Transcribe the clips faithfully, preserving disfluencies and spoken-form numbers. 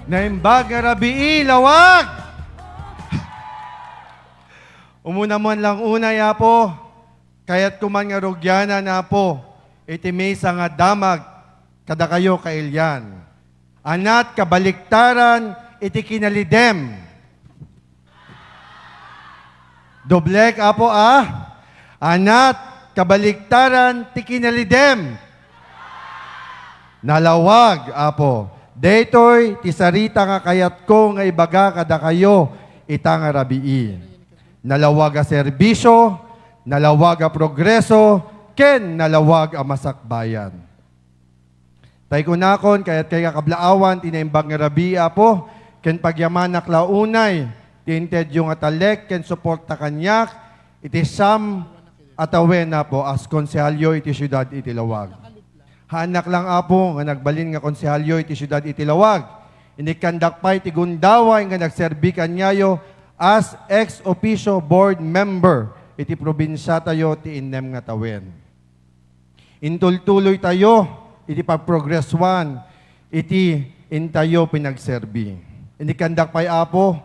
Naimbag nga rabii, Lawag! Umuna man lang unay, Apo, kayatko man nga rugianan, Apo, iti maysa nga damag kadakayo kailian. Anat kabaliktaran iti kinalidem. Doblek, Apo, a? Anat kabaliktaran ti kinalidem. Nalawag, Apo. Daytoy ti sarita nga kayatko nga ibaga kadakayo ita nga rabii. Nalawag a serbisio, nalawag a progreso, ken nalawag a masakbayan. Tay kunakon, kayatkayo nga kablaawan ti naimbag nga rabii, Apo, ken pagyamanak la unay ti intedyo nga talek ken suporta kaniak iti siam a tawen, Apo, as konsehalyo iti siudad iti Lawag. Haanak lang, Apo, nga nagbalin nga konsehalyo iti siudad iti Lawag. Inikkandak pay ti gundaway nga nagserbi kaniayo as ex officio board member iti probinsiatayo ti innem nga tawen. Intultuloytayo iti pagprogresuan iti intayo pinagserbi. Inikkandak pay, Apo,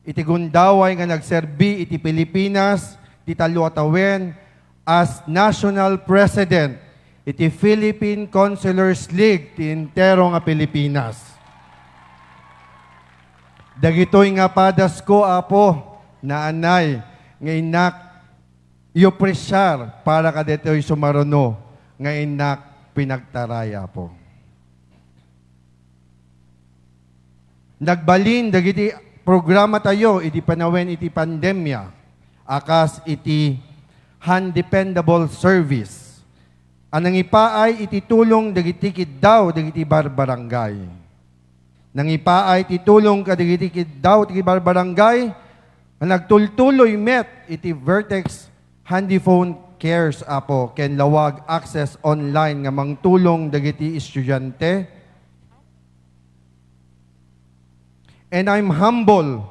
iti gundaway nga nagserbi iti Pilipinas ti tallo a tawen as National President iti Philippine Councilors League ti entero nga Pilipinas. Dagitoy nga padasko, Apo, naanay nga innak iyopresiar para kadaytoy sumaruno nga innak pinagtaray, Apo. Nagbalin dagiti programatayo iti panawen iti pandemia a kas iti Hand Dependable Service a nangipaay iti tulong dagiti kiddaw dagiti barbarangay. Nangipaay ti tulong kadagiti kiddaw ti barbarangay nga nagtultuloy met iti Vertex Handyphone Cares, Apo, ken Lawag Access Online nga mangtulong dagiti estudiante. And I'm humble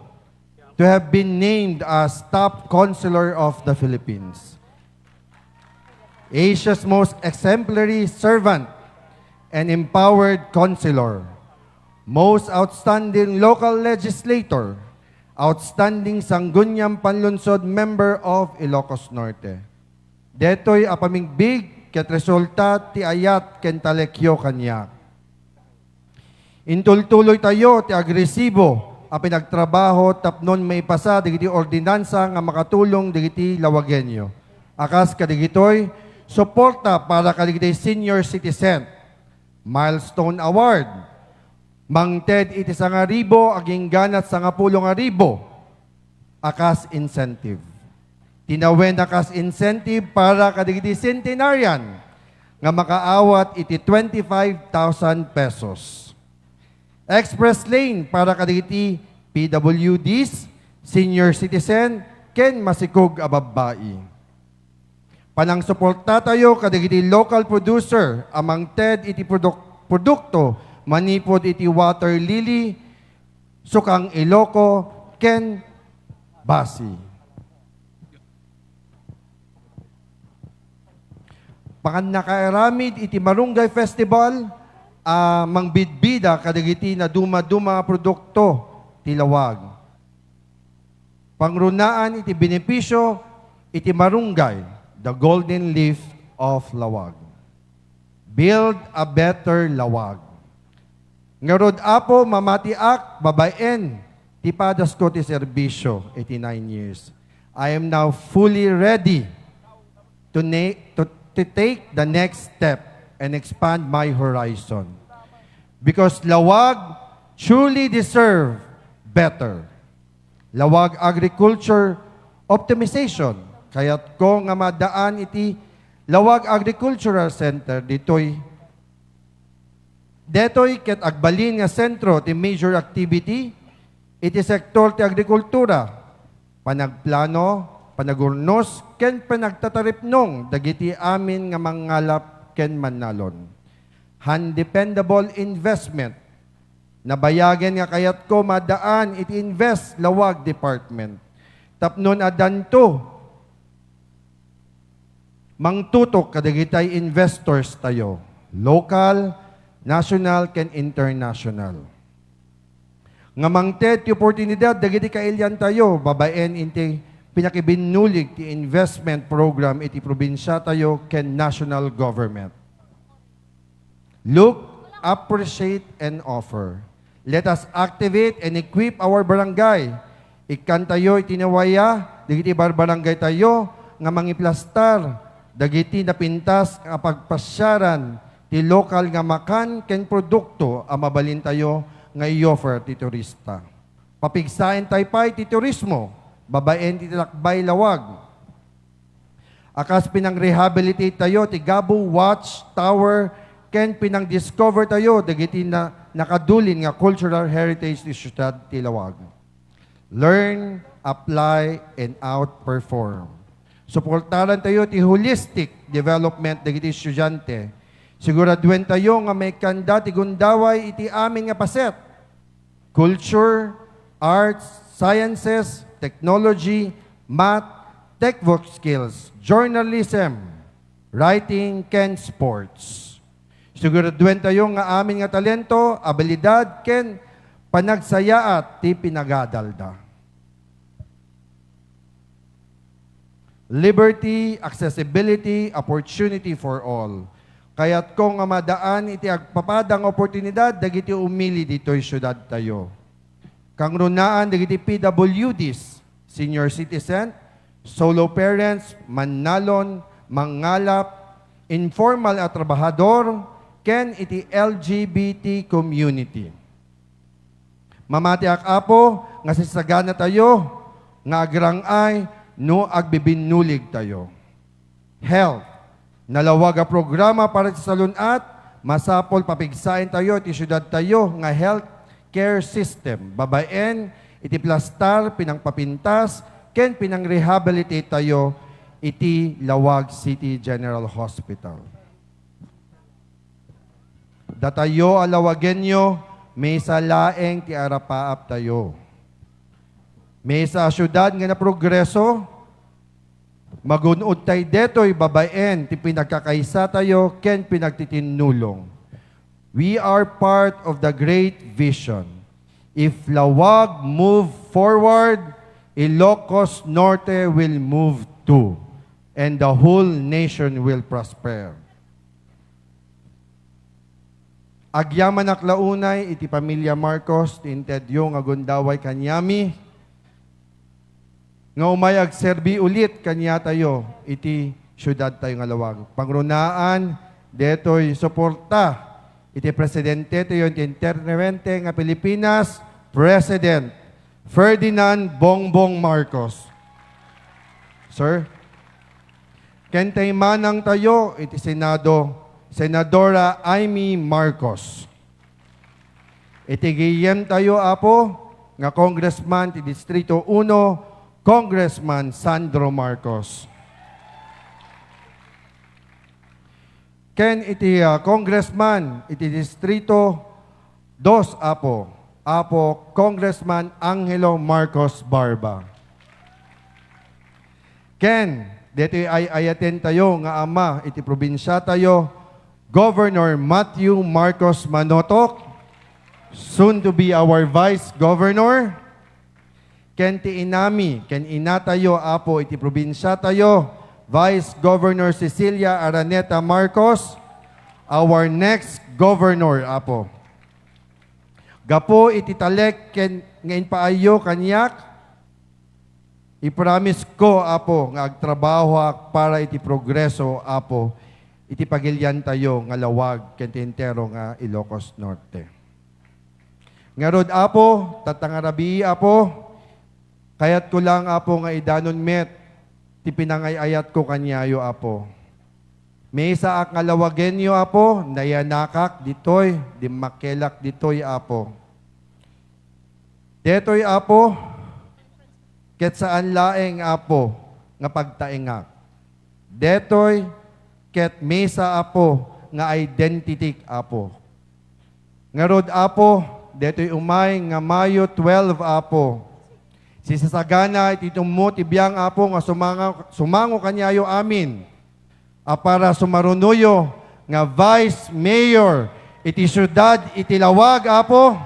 to have been named as Top Consular of the Philippines, Asia's most exemplary servant and empowered consular, most outstanding local legislator, outstanding Sangguniang Panlunsod member of Ilocos Norte. Detoy a pamigbig ket resulta ti ayat ken talekyo kaniak. Intultuloytayo ti agresibo a pinagtrabaho tapnon maipasa dagiti ordinansa nga makatulong dagiti Lawagenyo. A kas kadagitoy, suporta para kadagiti senior citizen, milestone award, mangted iti sangaribu agingganat sangapulo nga ribu a kas incentive. Tinawen a kas incentive para kadagiti centenarian nga makaawat iti twenty-five thousand pesos. Express lane para kadagiti P W Ds, senior citizen, ken masikog a babbai. Panangsuportatayo kadagiti local producer a mangted iti produk-, produkto manipud iti water lily, sukang Iloco, ken basi. Pannakaaramid iti Marunggay Festival a mangbidbida kadagiti nadumaduma a produkto ti Lawag. Pangrunaan iti benepisio iti Marunggay, the Golden Leaf of Lawag. Build a better Lawag. Ngarud, Apo, mamatiak babaen ti padasko ti serbisio iti nine years. I am now fully ready to na-, to, to take the next step and expand my horizon. Because Lawag truly deserve better. Lawag Agriculture Optimization. Kayatko nga maadaan iti Lawag Agricultural Center ditoy. Detoy ket agbalin nga sentro ti major activity iti sektor ti agrikultura, panagplano, panagurnos, ken panagtataripnong dagiti amin nga mangngalap ken mannalon. Han dependable investment. Nabayagen nga kayatko maadaan iti Invest Lawag Department tapno addanto mangtutok kadagitay investors tayo, local, national, ken international. nga mangted ti oportunidad dagiti kailiantayo babaen iti pinakibinnulig ti investment program iti probinsiatayo ken national government. Look, appreciate, and offer. Let us activate and equip our barangay. Ikkantayo iti nawaya dagiti barbarangaytayo nga mangiplastar dagiti napintas nga pagpasiaran ti lokal nga makan ken produkto a mabalintayo nga i-offer ti turista. Papigsaentayo pay ti turismo babaen ti lakbay lawag. A kas pinang-rehabilitate tayo ti Gabo Watch Tower ken pinang-discover tayo dagiti na, nakadulin nga cultural heritage ti siudad ti Lawag. Learn, apply, and outperform. Suportaran tayo ti holistic development dagiti estudiante. Siguraduen tayo nga maikkanda ti gundaway iti amin nga paset. Culture, arts, sciences, technology, math, textbook skills, journalism, writing, ken sports. Siguraduen tayo nga amin nga talento, abilidad, ken panagsayaat ti pinagadalda. Liberty, accessibility, opportunity for all. Kayatko nga madaan iti agpapada nga oportunidad dagiti umili ditoy siudadtayo. Kangrunaan dagiti P W Ds, senior citizen, solo parents, mannalon, mangngalap, informal a trabahador, ken iti L G B T community. Mamatiak, Apo, nga sasaganatayo nga agrang-ay no agbibinnuligtayo. Health. Nalawag a programa para sa salun-at, masapul papigsaentayo ti siudadtayo nga health care system, babaen iti plastar, pinangpapintas, ken pinang-rehabilitate tayo iti Lawag City General Hospital. Datayo a Lawagenyo, maysa laeng ti arapaaptayo. Maysa a siudad nga naprogreso, magun-odtay detoy babaen ti pinagkakaisatayo ken pinagtitinnulong. We are part of the great vision. If Lawag move forward, Ilocos Norte will move too, and the whole nation will prosper. Agyamanak la unay iti pamilya Marcos ti intedyo nga gundaway kaniami nga umay agserbi ulit kaniatayo iti siudadtayo nga Lawag. Pangrunaan detoy suporta iti presidentetayo iti Interwente nga Pilipinas, President Ferdinand Bongbong Marcos. Sir, ken ti manangtayo iti Senado, Senadora Imee Marcos. Iti gayyemtayo, Apo, nga Congressman ti Distrito Uno, Congressman Sandro Marcos. Ken iti, ah, Congressman iti Distrito Dos, Apo, Apo Congressman Angelo Marcos Barba. Ken detoy ay-ayatentayo nga ama iti probinsiatayo, Governor Matthew Marcos Manotok, soon to be our Vice Governor. Ken ti inami ken inatayo, Apo, iti probinsiatayo, Vice Governor Cecilia Araneta Marcos, our next governor, Apo. Gapu iti talek ken nga impaayyo kaniak, ipromisesko, Apo, nga agtrabahoak para iti progreso, Apo, iti pagiliantayo nga Lawag ken ti entero nga Ilocos Norte. Ngarud, Apo, tatta nga rabii, Apo, kayatko lang, Apo, nga idanon met ti pinangay-ayatko kaniayo, Apo. Maysaak nga Lawagenyo, Apo, nayanakak ditoy, dimmakkelak ditoy, Apo. Detoy, Apo, ket saan laeng, Apo, nga pagtaengak. Detoy ket maysa, Apo, nga identitik, Apo. Ngarud, Apo, detoy umay nga Mayo twelve, Apo, sisasagana iti ummo ti biang, Apo, nga sumanga-, sumango kaniayo amin a para sumarunoyo nga Vice Mayor iti siudad iti Lawag, Apo.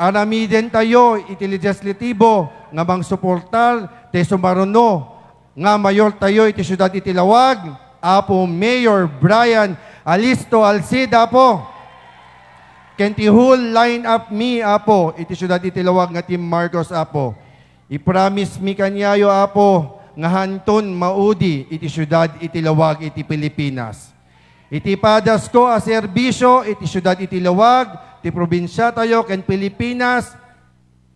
Aramidentayo iti legislatibo nga mangsuportar ti sumaruno nga mayortayo iti siudad iti Laoag, Apo Mayor Brian Alisto Alcid, Apo. Ken ti whole line-up mi, Apo, iti siudad iti Laoag nga Team Marcos, Apo. I-promise mi kaniayo, Apo, nga hanton maudi iti siudad iti Laoag iti Pilipinas. Iti padasko a serbisyo iti siudad iti Laoag, ti probinsiatayo ken Pilipinas,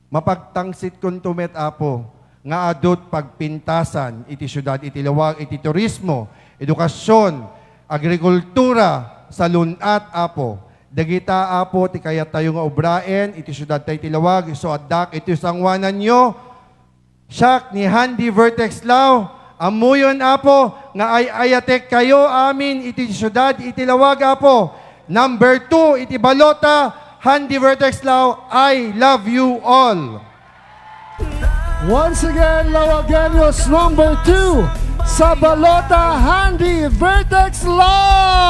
mapagtangsitkonto met, Apo, nga adu't pagpintasan iti siudad iti Laoag iti turismo, edukasion, agrikultura, salun-at, Apo. Dagita, Apo, ti kayattayo nga obraen iti siudadta iti Laoag, isu addak iti sangoananyo. Siak ni Handy Vertex Lao, ammoyon, Apo, nga ay-ayatek kayo amin iti siudad iti Laoag, Apo. Number two iti balota, Handy Vertex Lao, I love you all. Once again, Laoagueños number two sa balota, Handy Vertex Lao.